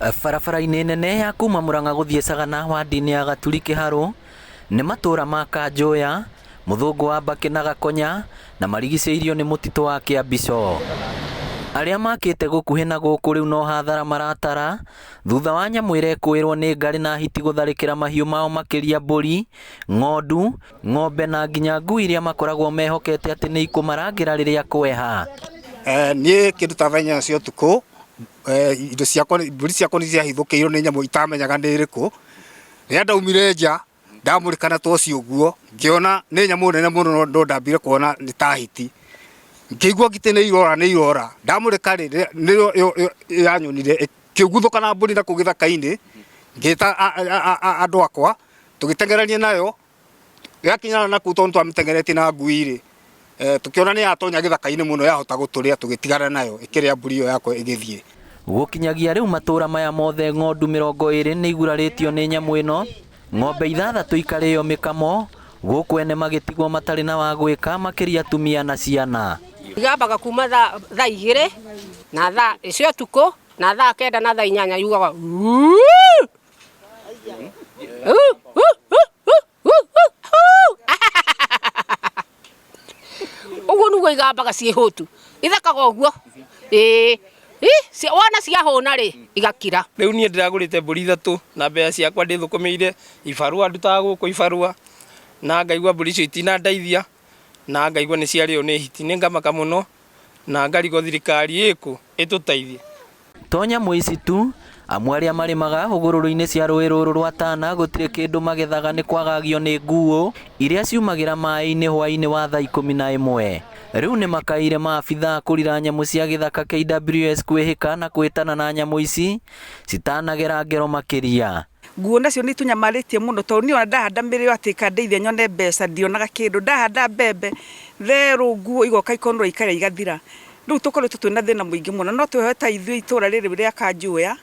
Barabara-inĩ nene ya kuma Murang'a gũthiĩ Sagana wadi-inĩ ya Gaturi Kĩharũ nĩ matũra ma Kanjũya, Mũthũngũ wa Mbakĩ na Gakonya na marigicĩirio nĩ mũtitũ wa Kĩambico. Arĩa makĩte gũkuhĩ na gũkũ rĩu no hathara maratara thutha wa nyamũ ĩrekũĩrwo nĩ ngarĩ na hiti gũtharĩkĩra mahiũ mao makĩria mbũri, ng'ondu, ng'ombe na nginya ngui iria makoragwo mehokete atĩ nĩ ikũmarangĩra rĩrĩa kweha. Niĩ kĩndũ ta thaa inya cia ũtukũ indo ciakwa, mbũri ciakwa nĩ ciahithũkĩirwo nĩ nyamũ itamenyaga nĩ ĩrĩkũ. Rĩrĩa ndaumire nja ndamũrĩka na toci ũguo, ngĩona nĩ nyamũ nene mũno no ndambire kuona nĩ ta hiti. Ngĩigua ngitĩ nĩ irora nĩ irora, ndamũrĩka rĩ, nĩrĩo yanyonire ĩkĩguthũka na mbũri nakũu gĩthaka-inĩ, ngĩta andũ akwa tũgĩteng'erania nayo. Yakinya na kũu tondũ twamĩteng'eretie na ngui rĩ, tũkĩona nĩ yatonya gĩthaka-inĩ mũno yahota gũtũrĩa tũgĩtigana nayo ĩkĩrĩa mbũri ĩyo yakwa ĩgĩthiĩ. Gũkinyagia rĩu matũra maya mothe ng'ondu 20 nĩ igurarĩtio nĩ nyamũ ĩno, ng'ombe ithathatũ ikarĩo mĩkamo, gũkũ ene magĩtigwo matarĩ na wa gwĩka makĩria atumia na ciana. Igambaga kuma thaa 2 na thaa cia ũtukũ na thaa 9 na thaa 8 yugaga uuu. Ũguo nĩguo igambaga ciĩ hũtu, ithekaga ũguo ĩĩ. Wona ciahũna rĩ, igakira. Rĩu niĩ ndĩragũrĩte mbũri ithatũ na mbeca ciakwa ndĩthũkũmĩire ibarũa ndutaga gũkũ ibarũa na ngaigua mbũri icio itinandeithia na ngaigua nĩ ciarĩo nĩ hiti. Nĩ ngamaka mũno na ngarigwo thirikari ĩkũ ĩtũteithie. To nyamũ ici tu, amu arĩa marĩmaga hũgũrũrũ-inĩ cia rũĩ rũrũ rwa Tana gũtirĩ kĩndũ magethaga nĩ kwagagio nĩ nguũ iria ciumagĩra maĩ-inĩ hwaĩ-inĩ wa thaa 11. Rĩu nĩ makaĩire maabithaa kũrira nyamũ cia gĩthaka KWS kwĩhĩka na kwĩtana na nyamũ ici citanagera ngero makĩria. Nguo nacio nĩ itũnyamarĩtie mũno tondũ niĩ ona ndahanda mĩrĩo atĩ ĩkandeithia nyone mbeca ndionaga kĩndũ. Ndahanda mbembe therũ nguo igoka ikonũra ikarĩa igathira. Rĩu tũkoretwo twĩna thĩna mũingĩ mũno. No twĩhoe ta ithuĩ itũra rĩrĩ rĩa Kanjũya,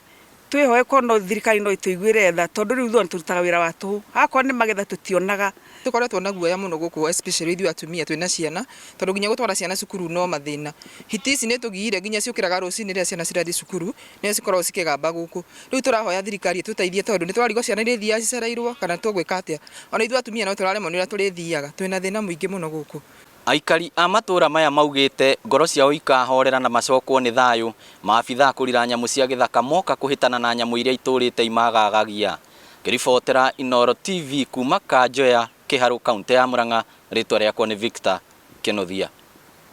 twĩhoe korwo no thirikari no ĩtũiguĩre tha tondũ rĩu ithuĩ ona tũrutaga wĩra wa tũhũ. Akorwo nĩ magetha tũtionaga. Tũkoretwo na guoya mũno gũkũ especially ithuĩ atumia twĩna ciana, tondũ nginya gũtwara ciana cukuru no mathĩna. Hiti ici nĩ itũgiire nginya ciũkĩraga rũcinĩ rĩrĩa ciana cirathiĩ cukuru, nĩo cikoragwo cikĩgamba gũkũ. Rĩu tũrahoya thirikari ĩtũteithie tondũ nĩ tũrarigwo ciana irĩthiaga cicereirwo kana tũgwĩka atĩa. Ona ithuĩ atumia no tũraremwo nĩ ũrĩa tũrĩthiaga, twĩna thĩna mũingĩ mũno gũkũ. Aikari a matũũra maya maugĩte ngoro ciao ikahorera na macokwo nĩ thayũ maabithaa kũrira nyamũ cia gĩthaka moka kũhĩtana na nyamũ iria itũrĩte imagagagia. Ngĩribotera Inooro TV kuma Kanjoya, Kĩharũ, kauntĩ ya Murang'a, rĩtwa rĩakwa nĩ Victor Kĩnuthia.